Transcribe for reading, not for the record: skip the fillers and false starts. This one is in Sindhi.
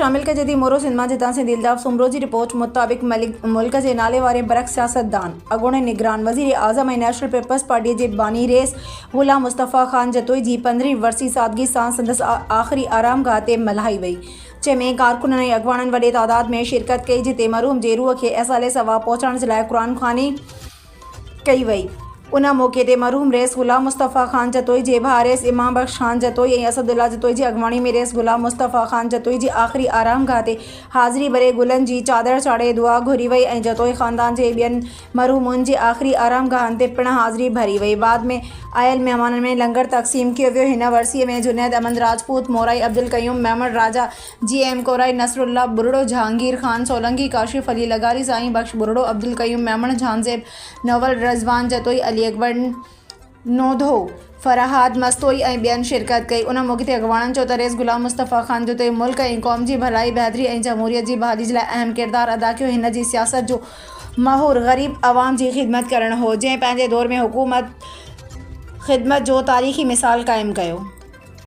شامل ڪجي ٿي مورو سنڌ مان جتان سنڌي الطاف سومرو جي رپورٽ مطابق ملڪ جي نالي واري برک سياستدان، اڳوڻي نگران وزير اعظم ۽ نيشنل پيپلز پارٽي جي باني رئيس غلام مصطفيٰ خان جتوئي جي پندرهين ورسي سادگي سان سندس آخري آرامگاهه تي ملهائي وئي جنهن ۾ ڪارڪنن ۽ اڳواڻن وڏي تعداد ۾ شرڪت ڪئي جتي مرحوم جي روح کي ايصال ثواب پهچائڻ جي لاء قرآن خواني ڪئي وئي. ان موقعي تي مرحوم رئيس غلام مصطفيٰ خان جتوئي جي ڀاء رئيس امام بخش خان جتوئي ۽ اسد الله جتوئي جي اڳواڻي ۾ رئيس غلام مصطفيٰ خان جتوئي جي آخري آرامگاهه تي حاضري ڀري گلن جي چادر چاڙهي دعا گهري وئي ۽ جتوئي خاندان جي ٻين مرحومن جي آخري آرامگاهن تي پڻ حاضري ڀري وئي. بعد ۾ آيل مهمانن ۾ لنگر تقسيم ڪيو ويو. هن ورسيء ۾ جنيد احمد راجپوت، مورائي عبدالقيوم ميمڻ، راجا جي ايم ڪورائي، نصرالله ٻرڙو، جهانگير خان سولنگي، ڪاشف علي لغاري، سائين بخش ٻرڙو، عبدالقيوم ميمڻ، جهانزيب نول، رضوان جتوئي، علي اڪبر نوڌو، فرهاد مستوئي ۽ ٻين شرڪت ڪئي. ان موقعي تي اڳواڻن چيو ته رئيس غلام مصطفيٰ خان جتوئي ملڪ ۽ قوم جي ڀلائي، بهتري ۽ جمهوريت جي بحالي جي لاء اهم ڪردار ادا ڪيو، هن جي سياست جو محور غريب عوام جي خدمت ڪرڻ هو، جنهن پنهنجي دور ۾ حڪومت خدمت جو تاريخي مثال قائم ڪيو.